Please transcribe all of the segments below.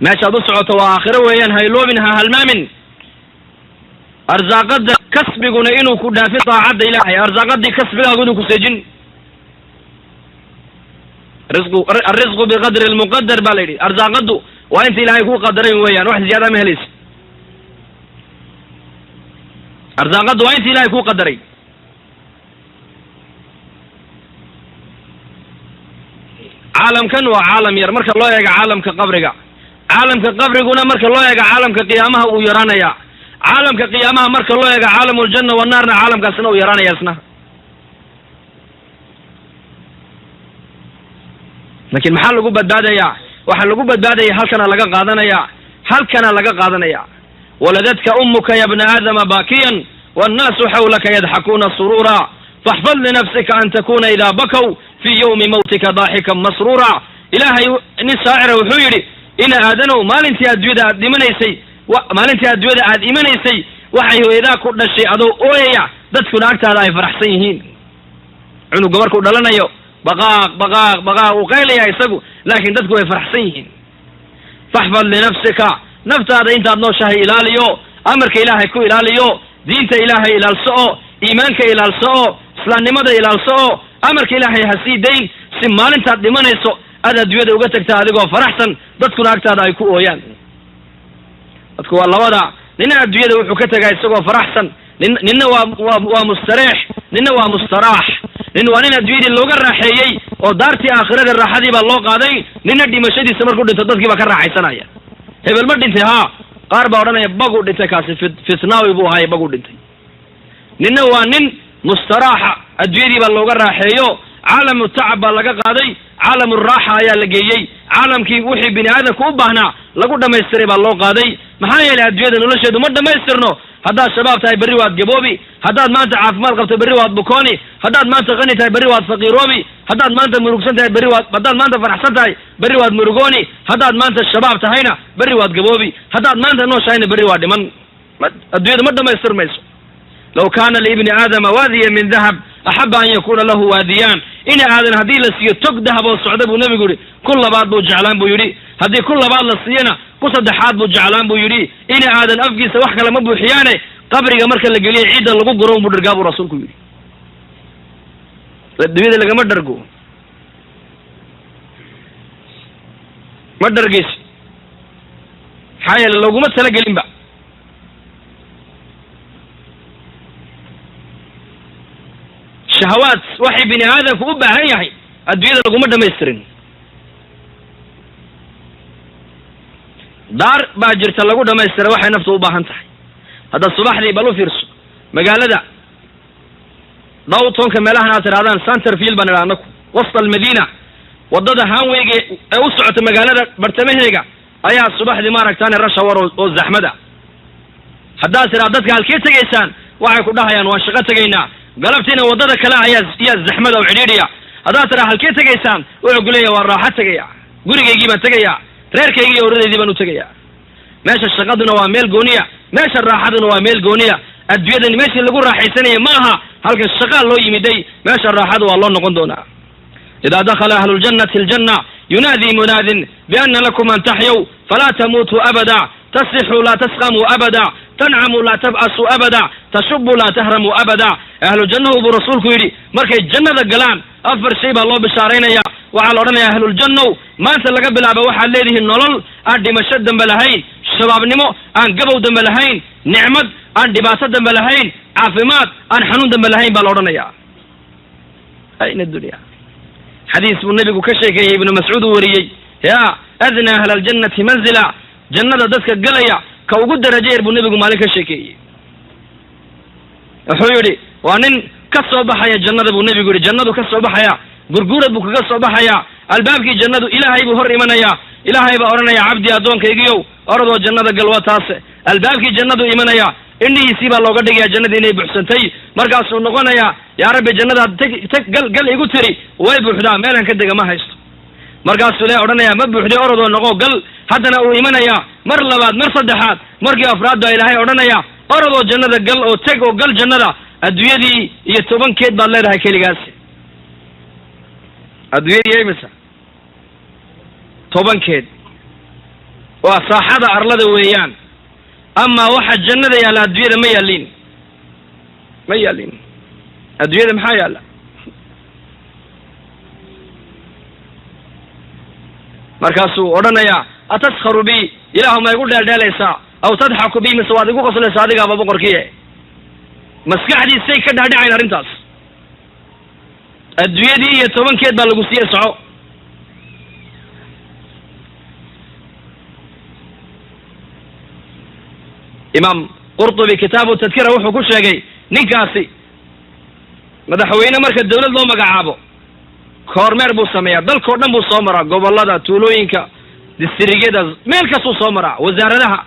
Meeshaad u socoto waa aakhiro weeyaan, ha iloobin, ha halmaamin. Arsaaqada kasbiguna inuu ku dhaafin daacadda Ilaahay, arsaaqadii kasbigaagu inuu ku seejin. Risqu الرزق بقدر المقدر baa la yidhi. Arsaaqaddu waa inta Ilaahay kuu qadaray weeyaan, wax ziyaada ma helaysa. Arsaaqaddu waa inta Ilahay kuu qadaray. Caalamkan waa caalam yar marka loo eego caalamka qabriga. Caalamka qabriguna marka loo eego caalamka qiyaamaha uu yaraanaya. Caalamka qiyaamaha marka loo eego caalamu ljanna wanaarna, caalamkaasna uu yaraanaya isna. Laakiin maxaa lagu badbaadayaa? Waxaa lagu badbaadaya halkana laga qaadanaya, halkana laga qaadanaya. ولدتك أمك يا ابن آدم باكيا والناس حولك يضحكون سرورا، فاحفظ لنفسك أن تكون إذا بكوا في يوم موتك ضاحكا مسرورا. Ilaahay nin shaacira wuxuu yidhi: ina aadanow, maalintii adduunyada aad dhimanaysay, maalintii adduunyada aad imanaysay, waxay hooyadaa ku dhashay adoo ooyaya, dadkuna agtaada ay faraxsan yihiin. Cunuga markuu dhalanayo, baqaaq baqaaq baqaaq uu qaylaya isagu, laakiin dadku way faraxsan yihiin. فاحفظ لنفسك, naftaada intaad nooshahay ilaaliyo, amarka Ilaahay ku ilaaliyo, diinta Ilaahay ilaalso oo iimaanka ilaalso oo islaamnimada ilaalso oo amarka Ilaahay ha sii dayn, si maalintaad dhimanayso aad adduunyada uga tagtaa adigoo faraxsan, dadkuna agtaada ay ku ooyaan. Dadku waa labada: nina adduunyada wuxuu ka tegaa isagoo faraxsan, nin ninna waa mustareex, ninna waa mustaraax. Nin waa nin adduunyadii looga raaxeeyey oo daartii aakhirada raaxadii baa loo qaaday. Ninna dhimashadiisa markuu dhinto, dadkii baa ka raaxaysanaya. Hebel ma dhintay? Haa. Qaar baa odhanaya: baguu dhintay kaasi, fitnaawi buu ahaay, baguu dhintay. Ninna waa nin mustaraaxa, adduunyadii baa looga raaxeeyo, caalamu tacab baa laga qaaday, caalamu raaxa ayaa la geeyey, caalamkii wixii bini aadamku u baahnaa lagu dhammaystiray baa loo qaaday. Maxaa yeelay, adduunyada nolosheedu ma dhammaystirno. Haddaad shabaab tahay, berri waad gaboobi. Haddaad maanta caafimaad qabto, berri waad bukooni. Haddaad maanta qani tahay, berri waad faqiiroobi. Haddaad maanta murugsan tahay, berri waad, haddaad maanta faraxsan tahay, berri waad murugooni. Haddaad maanta shabaab tahayna, berri waad gaboobi. Haddaad maanta nooshahayna, berri waa dhiman. Adduunyada ma dhammaystirmayso. لو كان لابن آدم وادي من ذهب أحب أن يكون له واديان. Ina aadan haddii la siiyo tog dahab oo socda, buu Nebigu yidhi, ku labaad buu jeclaan, buu yidhi. Haddii ku labaad la siiyana, ku saddexaad buu jeclaan, buu yidhi. Ina aadan afkiisa wax kale ma buuxiyaane, qabriga marka la geliyo ciidda lagu guro buu dhargaa, buu Rasuulku yidhi. Adduunyada lagama dhargo, ma dhargeyso, maxaa yeele looguma talagelinba. Shahawaad waxay bini aadamku u baahan yahay adduunyada laguma dhamaystirin. Daar baa jirta lagu dhamaystira waxay naftu u baahan tahay. Hadda subaxdii bal u fiirso magaalada downtownka, meelahan aad tidhahdaan Centerville baan idhaha anaku, وسط المدينة, waddada highwayga ee u socota magaalada bartamaheega ayaa subaxdii maaragtaane rush hour oo zaxmada. Haddaad tidhaha dadka halkee tegaysaan, waxay ku dhahayaan: waan shaqo tegaynaa. Galabtiina waddada kale ayaa iyaa zaxmada oo cidhiidhiya. Haddaad tidhaha halkee tegaysaan, wuxuu ku leeyahay: waan raaxo tegaya, gurigaygii baan tegaya, reerkaygii iyo oradeydii baan u tegaya. Meesha shaqaduna waa meel gooniya, meesha raaxaduna waa meel gooniya. Adduunyadani meeshii lagu raaxaysanaya ma aha. Halkan shaqaa loo yimiday, meesha raaxada waa loo noqon doonaa. إذا دخل أهل الجنة الجنة ينادي مناد بأن لكم أن تحيوا فلا تموتوا أبدا، تصحوا لا تسقموا أبدا، تنعموا لا تبأسوا أبدا، تشبوا لا تهرموا أبدا. Ahlu jannahu buu Rasuulku yidhi, markay jannada galaan afar shay baa loo bishaaraynaya. Waxaa la odhanaya: ahluljannow, maanta laga bilaabo waxaad leedihiin nolol aan dhimasho dambe lahayn, shabaabnimo aan gabow dambe lahayn, nicmad aan dhibaato dambe lahayn, caafimaad aan xanuun dambe lahayn, baa la odhanaya. أين الدنيا? Xadiis buu Nebigu ka sheekeeyey, Ibnu Mascuud uu wariyey: يا أدنى أهل الجنة منزلا, jannada dadka galaya ka ugu darajo yar buu Nebigu maalin ka sheekeeyey. Wuxuu yidhi: waa nin ka soo baxaya jannada, buu Nebigu yidhi. Jannadu ka soo baxaya, gurguurad buu kaga soo baxaya albaabkii jannadu. Ilaahay buu hor imanayaa. Ilaahay baa odhanaya: cabdi, addoonkaygiyow, orodoo jannada gal, waa taase. Albaabkii jannadu imanaya, indhihiisii baa looga dhigaya jannadii inay buuxsantay. Markaasuu noqonayaa: yaa Rabbi, jannadaad teg teg, gal gal igu tiri, way buuxdaa, meelaan ka dega ma haysto. Markaasuu Ilahay odhanayaa: ma buuxday, orodoo noqo, gal. Haddana uu imanayaa mar labaad, mar saddexaad, markii afraad baa Ilaahay odhanaya: orodoo jannada gal oo teg oo gal jannada, adduunyadii iyo tobankeed baad leedahay keligaas. Adduunyadii imisa? tobankeed waa saaxada arlada weeyaan. Amaa waxa jannada yaalla adduunyada ma yaallin, ma yaallin adduunyada. Maxaa yaalla? Markaasuu odhanayaa ataskharu bi, ilaahu ma igu dheeldheelaysaa? Aw tadxaku bi, mise waad igu qoslaysaa adigaaba boqorkiie? Maskaxdiisay ka dhaadhacayn arrintaas. Adduunyadii iyo tobankeed baa lagu siiye soco. Imaam Qurtubi kitaabu tadkira wuxuu ku sheegay ninkaasi madaxweyne marka dawlad loo magacaabo kormeer buu sameeyaa, dalkao dhan buu soo maraa, gobollada, tuulooyinka, distrigada, meel kastuu soo maraa, wasaaradaha.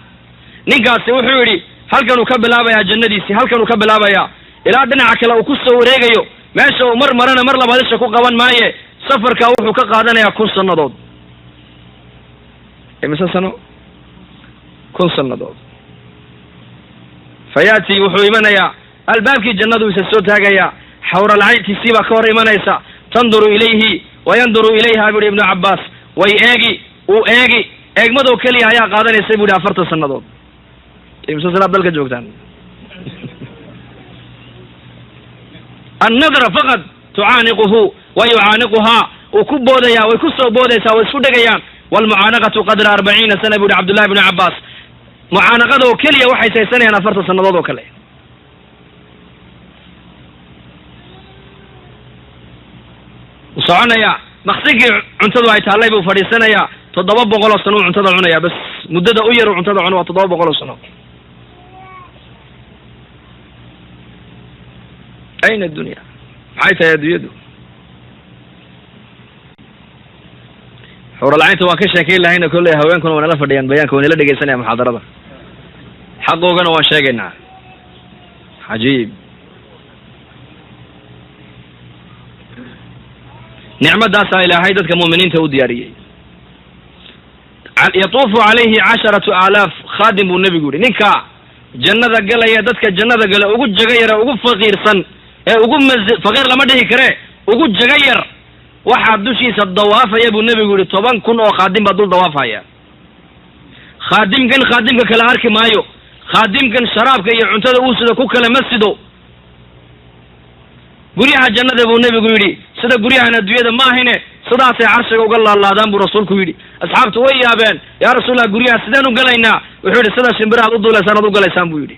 Ninkaasi wuxuu yidhi halkanuu ka bilaabayaa jannadiisii, halkanuu ka bilaabayaa ilaa dhinaca kale uu ku soo wareegayo. Meesha uu mar marana mar labaad isha ku qaban maaye. Safarkaa wuxuu ka qaadanayaa 1000 sannadood. Imise sano? 1000 sannadood. Fayaati wuxuu imanayaa albaabkii jannadu isa soo taagayaa, xawralcayntiisii baa ka hor imanaysa. Tanduru ilayhi wa yanduru ilayha, buu yihi Ibnu Cabbaas. Way eegi, uu eegi, eegmadoo keliya ayaa qaadanaysa, bu yihi, 40 sannadood. Imise sanaad dalka joogtaan? Annadra faqad tucaaniquhu wa yucaaniquhaa, uu ku boodayaa, way ku soo boodaysaa, way isku dhegayaan. Waalmucaanaqatu qadra 40 sana, bu yihi Cabdullahi ibnu Cabbaas. Mucaanaqada oo keliya waxay saysanayaan 40 sannadood oo kale. Wuu soconayaa, maqsinkii cuntadu ay taallay buu fadhiisanayaa. 700 oo sano uu cuntada cunayaa. Bas muddada u yar uu cuntada cuno waa 700 oo sano. Ayna dunya? Maxay tahay adduunyadu? Xuuralcaynta waan ka sheekayn lahayna kolley, haweenkuna waa nala fadhiyaan, bayaanka waa nala dhegaysanaya, muxaadarada xaqoogana waan sheegaynaa. Cajiib, nicmadaasaa Ilaahay dadka mu'miniinta u diyaariyey. Yatuufu calayhi 10,000 khaadim, buu nebigu yidhi. Ninka jannada galaya, dadka jannada gala ugu jaga yara, ugu faqiirsan ee ugu masi faqiir lama dhihi kare, ugu jaga yar, waxaa dushiisa dawaafaya, buu nebigu yidhi, 10,000 oo khaadim baa dul dawaafaya. Khaadimkan khaadimka kale arki maayo, khaadimkan sharaabka iyo cuntada uu sido ku kale ma sido. Guryaha jannada, buu nebigu yidhi, sida guryahan adduunyada ma ahine, sidaasay carshiga uga laalaadaan, buu rasuulku yidhi. Asxaabtu way yaabeen: yaa rasuulallah, guryaha sideen u galaynaa? Wuxuu yidhi, sida shimbirahaad u duulaysaan aad u galaysaan, buu yidhi.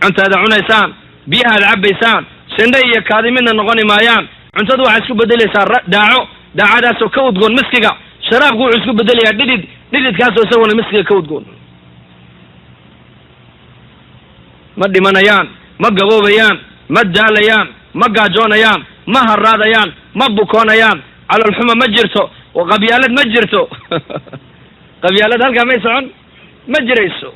Cuntaada cunaysaan, biyahaad cabbaysaan, sindhe iyo kaadi midna noqoni maayaan. Cuntadu waxay isku bedelaysaa daaco, daacadaasoo ka udgoon miskiga. Sharaabku wuxuu isku bedelayaa dhidid, dhididkaasoo isaguna miskiga ka udgoon. Ma dhimanayaan, ma gaboobayaan, ma daalayaan, ma gaajoonayaan, ma haraadayaan, ma bukoonayaan. Caloolxuma ma jirto, qabyaalad ma jirto. Qabyaalad halkaa may socon, ma jirayso.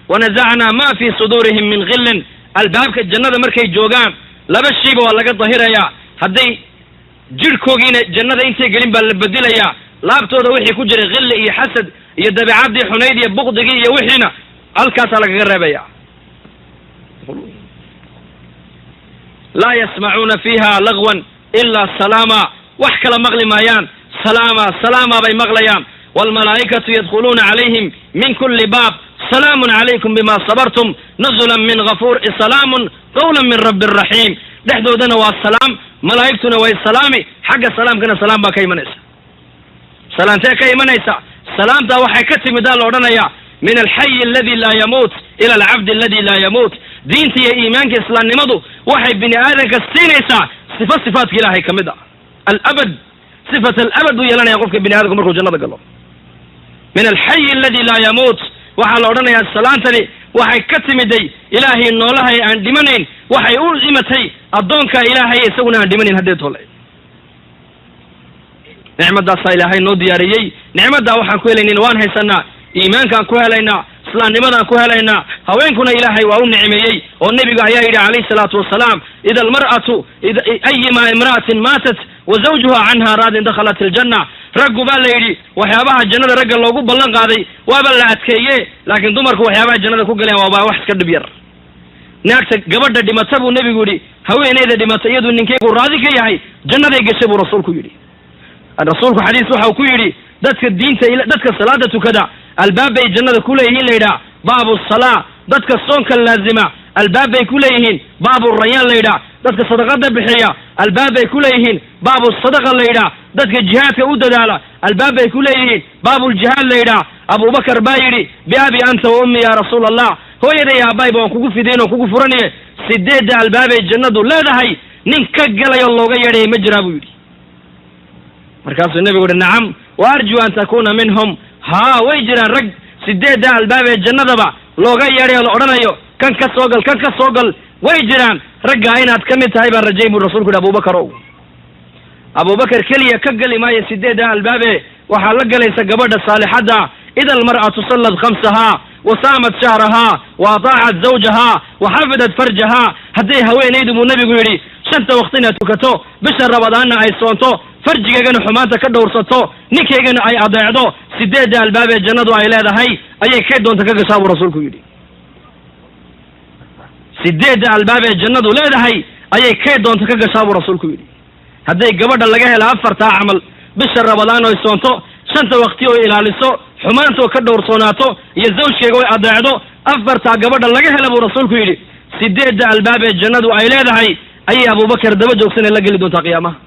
Wanazacnaa ma fi suduurihim min ghillin. Albaabka jannada markay joogaan laba shayba waa laga dahirayaa. Hadday jidhkoogiina jannada intay gelin baa la bedelayaa. Laabtooda wixii ku jiray khilli iyo xasad iyo dabeecaddii xunayd iyo bukdigii iyo wixiina halkaasaa lagaga reebaya. Laa yasmacuuna fiiha lagwan ilaa salaama. Wax kala maqli maayaan, salaama salaama bay maqlayaan. Waalmalaa'ikatu yadkhuluuna calayhim min kulli baab, salaamun calaykum bima sabartum, nuzulan min ghafuur, salaamun qawlan min rabbi raxiim. Dhexdoodana waa salaam, malaa'igtuna way salaami, xagga salaamkana salaam baa ka imanaysa. Salaamtee ka imanaysa? Salaamtaa waxay ka timidaa la odhanayaa min alxayi aladi laa yamuut ila alcabdi aladi laa yamuut. Diinta iyo iimaanka islaamnimadu waxay bini aadanka siinaysaa sifo sifaadka Ilaahay ka mid a, alabad, sifat alabad buu yeelanaya qofka bini aadamku markuu jannada galo. Min alxayi aladi laa yamuut waxaa la odhanayaa, salaantani waxay ka timiday Ilaahay noolahay aan dhimanayn, waxay u imatay addoonka Ilaahay isaguna aan dhimanayn. Haddee tole nicmadaasaa Ilaahay noo diyaariyey. Nicmaddaa waxaan ku helaynayna waan haysanaa, iimaankaan ku helaynaa, islaamnimadaan ku helaynaa. Haweenkuna Ilaahay waa u nicmeeyey, oo nebigu ayaa yidhi calayhi salaatu wasalaam: ida almar'atu ayima imra'atin maatat wa zawjuha canha raadin dakhalat aljanna. Raggu baa la yidhi waxyaabaha jannada ragga loogu ballan qaaday waaba la adkeeye, laakiin dumarku waxyaabaha jannada ku galeen waaba wax iska dhib yar. Naagta gabadha dhimata buu nebigu yidhi, haweeneyda dhimata iyaduu ninkeygu raadi ka yahay jannaday gashay buu rasuulku yidhi. Rasuulku xadiis waxau ku yidhi, dadka diinta, dadka salaada tukada albaab bay jannada ku leeyihiin la yidhaah baabu salaa. Dadka soonka laazima albaab bay ku leeyihiin baabu rayaan la yidhaah. Dadka sadaqada bixiya albaab bay ku leeyihiin baabu sadaqa la yidhaah. Dadka jihaadka u dadaala albaab bay ku leeyihiin baabuljihaad la yidhaah. Abubakar baa yidhi, biabi anta wa ummi ya rasuula allah, hooyaday aabbayba waan kugu fidayn oo kugu furanaye, 8 albaabay jannadu leedahay nin ka galayo looga yeedhaya ma jiraa buu yidhi. Markaasuu nebigu yihi, nacam wa arjuu an takuuna minhum. Haa, way jiraan rag 8 albaab ee jannadaba looga yeedhayo la odhanayo kan ka soo gal, kan ka soo gal, way jiraan raggaa inaad ka mid tahay baan rajayn buu rasuulku yidhi. Abubakar ow, Abubakar keliya ka geli maayo 8 albaabe, waxaa la galaysa gabadha saalixadda. Ida almar'atu sallad khamsahaa wa saamat shahrahaa wa ataacat zawjahaa wa xafidat farjahaa. Hadday haweenaydu buu nebigu yidhi 5 waqtina tukato, bisha Ramadaanna ay soonto, farjigeygana xumaanta ka dhowrsato, ninkaygana ay adeecdo, 8 albaab ee jannadu ay leedahay ayay kay doonta ka gashaa buu rasuulku yidhi. 8 albaab ee jannadu leedahay ayay kay doonta ka gashaa buu rasuulku yidhi. Hadday gabadha laga helo 4 camal, bisha Ramadaan oy soonto, 5 waqti oy ilaaliso, xumaantoo ka dhowrsoonaato, iyo zawjkeega oy adeecdo, 4 gabadha laga hela buu rasuulku yidhi, 8 albaab ee jannadu ay leedahay ayay Abubakar daba joogsanee la geli doontaa qiyaamaha.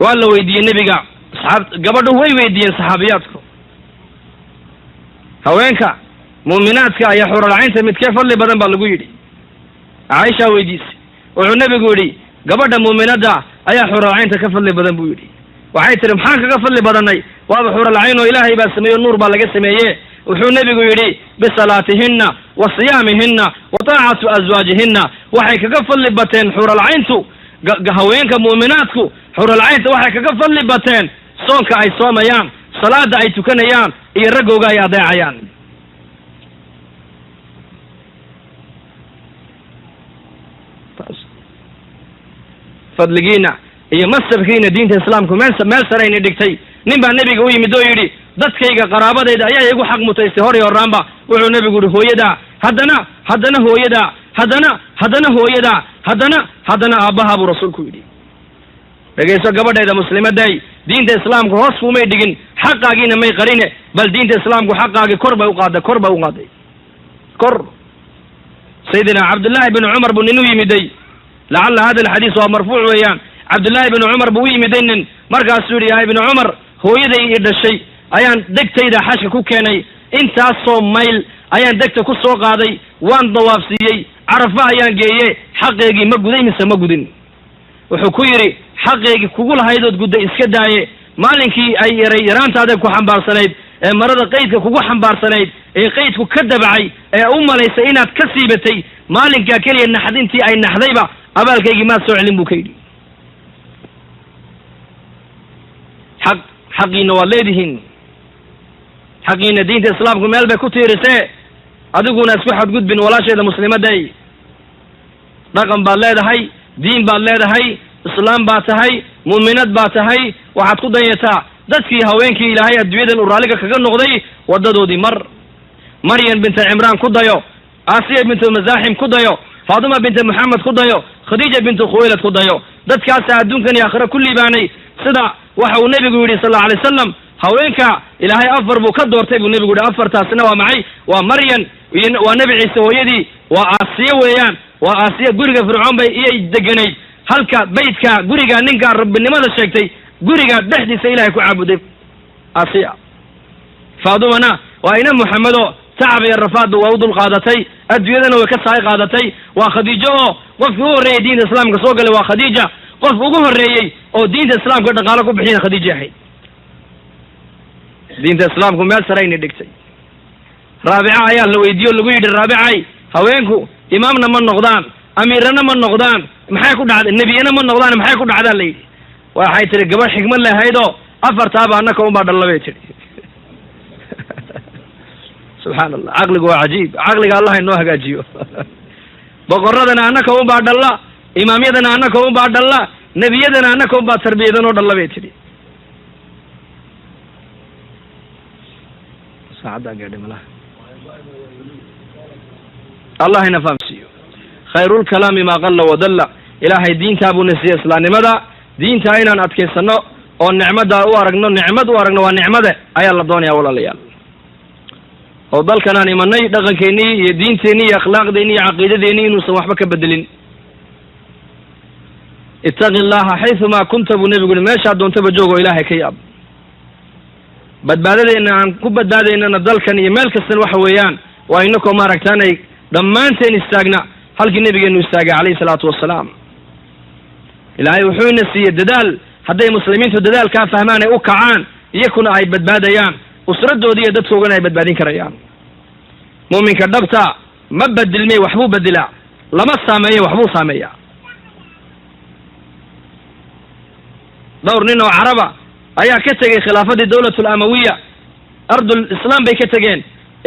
Waa la weydiiyey nebiga, asxaab gabadhu way weydiiyeen saxaabiyaadku, haweenka muuminaadka ayaa xuralcaynta midkee fadli badan baa lagu yidhi. Caaisha weydiisay, wuxuu nebigu yidhi gabadha muuminadda ayaa xuralcaynta ka fadli badan buu yidhi. Waxay tiri maxaan kaga fadli badannay, waaba xuralcayn oo ilaahay baa sameeye, nuur baa laga sameeye. Wuxuu nebigu yidhi bisalaatihinna wa siyaamihinna wa taacatu aswaajihinna. Waxay kaga fadli bateen xuralcayntu, haweenka muuminaadku xuralcaynta waxay kaga fadli bateen soonka ay soomayaan, salaada ay tukanayaan, iyo raggooga ay adeecayaan. Fadligiina iyo masabkiina diinta islaamku meel sarayna dhigtay. Nin baa nebiga u yimid oo yidhi dadkayga qaraabadayda ayaa igu xaq mutaystay hor iyo horraanba. Wuxuu nebigu yidhi hooyadaa, haddana haddana hooyadaa, haddana haddana hooyadaa, haddana haddana aabbaha buu rasuulku yidhi. Dhegayso gabadhayda muslimaday, diinta islaamku hoos kumay dhigin, xaqaagiina may qarine, bal diinta islaamku xaqaagii kor bay u qaaday, kor bay u qaaday, kor. Sayidina Cabdullaahi bin Cumar buu nin u yimiday, lacalla hada alxadiis waa marfuuc weeyaan. Cabdullaahi bin Cumar buu u yimiday nin, markaasuu yidhi yaa ibnu Cumar, hooyaday i dhashay ayaan degtayda xashka ku keenay, intaasoo mayl ayaan degta ku soo qaaday, waan dawaafsiiyey, Carafa ayaan geeye, xaqeygii ma guday mise ma gudin? Wuxuu ku yidhi xaqeygii kugu lahaydood gudday iska daaye, maalinkii ay yaray yaraantaada ku xambaarsanayd, ee marada qaydka kugu xambaarsanayd, ee qaydku ka dabacay, ee u malaysay inaad ka siibatay, maalinkaa keliya naxdintii ay naxdayba abaalkaygii maad soo celin buu ka yidhi. Xaqiina waad leedihiin, xaqiina diinta islaamku meel bay ku tiirisee, adiguna isku xadgudbin walaasheeda muslimaday. Dhaqan baad leedahay, diin baad leedahay, islaam baad tahay, muuminad baad tahay, waxaad ku dayataa dadkii haweenkii ilaahay adduunyadan uu raalliga kaga noqday waddadoodii mar. Maryam binta Cimraan ku dayo, Aasiya bintu Masaaxim ku dayo, Faatima binta Maxamed ku dayo, Khadiija bintu Khuwaylad ku dayo. Dadkaasaa adduunkan iyo aakhira ku liibaanay. Sida waxa uu nebigu yidhi sal allahu alay wasalam, haweenka ilaahay 4 buu ka doortay buu nebigu yidhi. 4taasina waa maxay? Waa Maryam, waa Nebi Ciise hooyadii, waa Aasiya weeyaan, waa Aasiya guriga Fircoon bay iyay deganayd, halka baydka guriga ninka rabbinimada sheegtay guriga dhexdiisa ilaahay ku caabuday Aasiya. Faatimana waa ina Muxamedo, tacab iyo rafaadba waa u dul qaadatay, adduunyadana way ka saay qaadatay. Waa Khadiijo oo qofkii u horreeyey diinta islaamka soo galay waa Khadiija, qof ugu horreeyey oo diinta islaamka dhaqaalo ku bixiyana Khadiija ahayd. Diinta islaamku meel sarayna dhigtay. Raabica ayaa la weydiiyo lagu yidhi, Raabicay, haweenku imaamna ma noqdaan, amiirana ma noqdaan, maxay ku dhacday? Nebiyana ma noqdaan, maxay ku dhacdaan la yidhi. Waxay tiri gabadh xikmad lahaydoo 4taaba annaka unbaa dhalla bay tiri. Subxaan Allah, caqligu waa cajiib, caqliga Allah inoo hagaajiyo. Boqorradana annaka unbaa dhalla, imaamyadana annaka unbaa dhalla, nebiyadana annaka unbaa tarbiyadan oo dhalla bay tiri. Saacaddaa gaadhay malaha. Allah ina fahamsiiyo. Khayrulkalaami maa qalla wadalla. Ilaahay diintaa buu na siiyey, islaamnimada. Diintaa inaan adkaysano oo nicmaddaa u aragno, nicmad u aragno, waa nicmade, ayaa la doonaya, walaalayaal. Oo dalkan aan imanay dhaqankeennii iyo diinteennii iyo akhlaaqdeennii iyo caqiidadeennii inuusan waxba ka bedelin. "Ittaqi llaha xaysumaa kunta," buu nebigu yidhi. Meeshaa doontaba joog oo Ilaahay ka yaab. Badbaadadeenna aan ku badbaadaynana dalkan iyo meel kastana waxa weeyaan waa inakoo maaragtaanay dhammaanteen istaagna halkii nebigeenu istaagay, calayhi salaatu wasalaam. Ilaahay wuxuu ina siiyey dadaal. Hadday muslimiintu dadaalkaa fahmaan ay u kacaan, iyakuna ay badbaadayaan, usradoodii iyo dadkoogana ay badbaadin karayaan. Mu'minka dhabta ma bedilmay, waxbuu bedilaa. Lama saameeyo, waxbuu saameeyaa. Dhowr nin oo caraba ayaa ka tegey khilaafadii dawlatul amawiya, ardul islaam bay ka tegeen.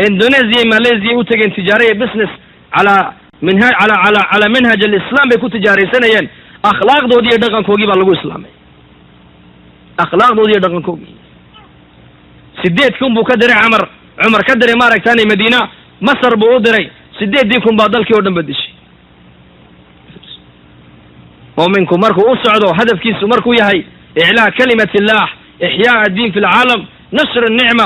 Indonesia, Malaysia u tegeen, tijaara iyo business calaa minha calaa manhaj alislaam bay ku tijaaraysanayeen. Akhlaaqdoodii iyo dhaqankoogii baa lagu islaamay, akhlaaqdoodii iyo dhaqankoogii. 8,000 buu ka diray Camar, Cumar ka diray maaragtaanay Madiina, Masar buu u diray. 8,000 baa dalkii oo dhan bedeshay. Mu'minku markuu u socdo, hadafkiisu markuu yahay iclaa kalimat illah, ixyaa addiin fi lcaalam, nashr nicma,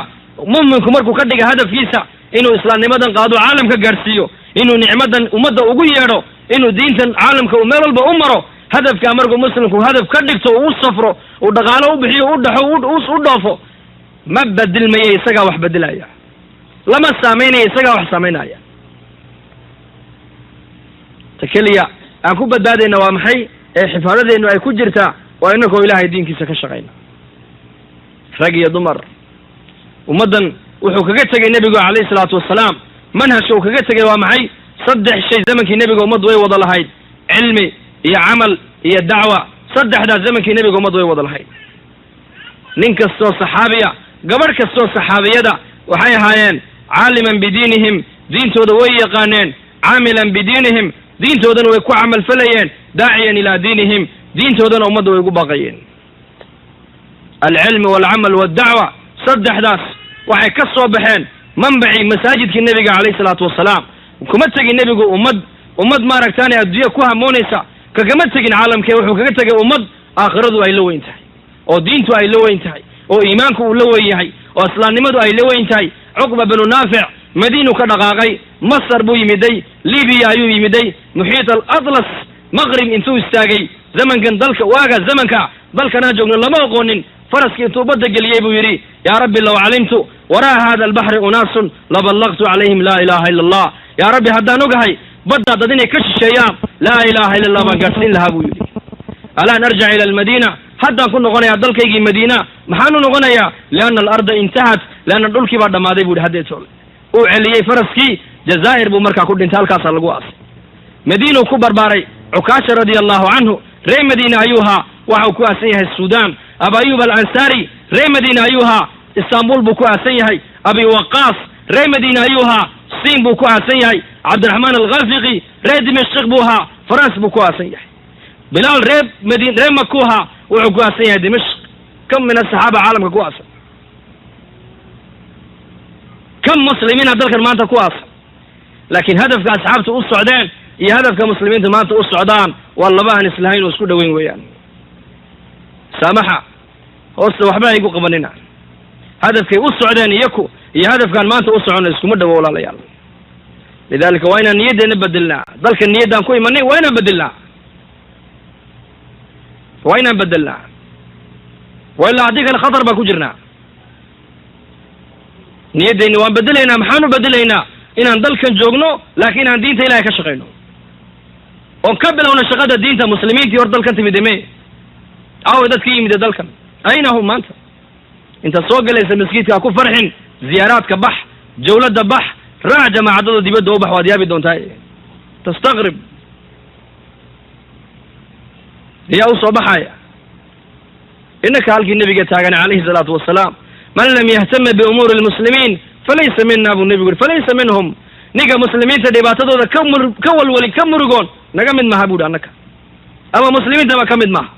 mu'minku markuu ka dhiga hadafkiisa inuu islaamnimadan qaado, caalamka gaadhsiiyo, inuu nicmadan ummadda ugu yeedho, inuu diintan caalamka uu meel walba u maro, hadafkaa markuu muslimku hadaf ka dhigto, uu u safro, uu dhaqaalo u bixiyo, u dhaxo, u dhoofo, ma bedilmaya, isagaa wax bedelaya. Lama saamaynaya, isagaa wax saamaynaya. Ta keliya aan ku badbaadayna waa maxay ee xifaadadeennu ay ku jirtaa? Waa inakoo Ilaahay diinkiisa ka shaqayna, rag iyo dumar. Ummaddan wuxuu kaga tegey nebigu, calayhi salaatu wasalaam, manhajka uu kaga tegey waa maxay? Saddex shay zamankii nebiga ummaddu way wada lahayd: cilmi iyo camal iyo dacwa. Saddexdaas zamankii nebiga ummaddu way wada lahayd. Nin kastoo saxaabiya, gabadh kastoo saxaabiyada, waxay ahaayeen caaliman bidiinihim, diintooda way yaqaaneen; caamilan bidiinihim, diintoodana way ku camalfalayeen; daaciyan ilaa diinihim, diintoodana ummadda way ugu baaqayeen. Alcilmi walcamal waddacwa, saddexdaas waxay ka soo baxeen manbacii masaajidkii nebiga, calayhi salaatu wasalaam. Kuma tegin nebigu ummad maaragtaane adduunya ku hamoonaysa, kagama tegin caalamkee. Wuxuu kaga tegay ummad aakhiradu ay la weyn tahay, oo diintu ay la weyn tahay, oo iimaanku uu la weyn yahay, oo islaamnimadu ay la weyn tahay. Cuqba binu Naafic Madiinu ka dhaqaaqay, Masar buu yimiday, Libiya ayuu yimiday, muxiit al Atlas maqrib intuu istaagay. Zamankan dalka waaga zamanka dalkanaan joogno lama aqoonin. Faraskii intuu badda geliyey buu yidhi: "Yaa rabbi, low calimtu waraa hada albaxri unaasun laballaqtu calayhim laa ilaha illa Allah." Yaa rabbi, haddaan ogahay baddaa dad inay ka shisheeyaan, laa ilaha illa Allah baan gaadhsiin lahaa, buu yidhi. "Alaan arjac ila almadiina," haddaan ku noqonayaa dalkaygii Madiina. Maxaan u noqonayaa? "Lianna alarda intahat," leanna dhulkii baa dhammaaday, buu yidhi. Haddeetoole uu celiyey faraskii, Jazaa'ir buu markaa ku dhintay, halkaasaa lagu aasay. Madiinuu ku barbaaray. Cukaasha, radia allahu canhu, ree Madiina ayuu ahaa, waxau ku aasan yahay Suudaan. Aba Ayub Alansaari ree Madiina ayuu ahaa, Istanbul buu ku aasan yahay. Abi Waqaas ree Madiina ayuu ahaa, Siin buu ku aasan yahay. Cabdiraxmaan Alkhafiqi ree Dimashq buu ahaa, France buu ku aasan yahay. Bilaal ree Madiin, ree Maku ahaa, wuxuu ku aasan yahay Dimashq. Kam min asaxaaba caalamka ku aasan? Kam muslimiina dalkan maanta ku aasan? Laakiin hadafka asxaabta u socdeen iyo hadafka muslimiinta maanta u socdaan waa laba aan islahayn oo isku dhoweyn weeyaan. Saamaxa, hoosta waxba haygu qabanina. Hadafkay u socdeen iyaku iyo hadafkaan maanta u soconno iskuma dhowo, walaalayaal. Lidalika waa inaan niyaddeena bedelnaa. Dalka niyaddaan ku imanay waa inaan bedelnaa, waa inaan bedelnaa, wa ilaa haddii kale khatar baan ku jirnaa. Niyaddayna waan bedelaynaa. Maxaan u bedelaynaa? Inaan dalkan joogno, laakiin inaan diinta Ilahay ka shaqayno, oon ka bilowno shaqada diinta. Muslimiintii hor dalkan timide me aawe? Dadka yimide dalkan ayna hum maanta? Intaad soo galaysa maskiidka ha ku farxin. Ziyaaraadka bax, jawladda bax, raac jamaacadada, dibadda u bax, waad yaabi doontaa, tastaqrib. Yaa u soo baxaya? Innaka halkii nebiga taagan, calayhi salaatu wasalaam. "Man lam yahtama biumuuri lmuslimiin falaysa mina," buu nebigu yuri, "falaysa minhum." Ninka muslimiinta dhibaatadooda ka mur ka walwalin, ka murugoon, naga mid maha, bu yidhi. Annaka ama muslimiintaba ka mid maaha.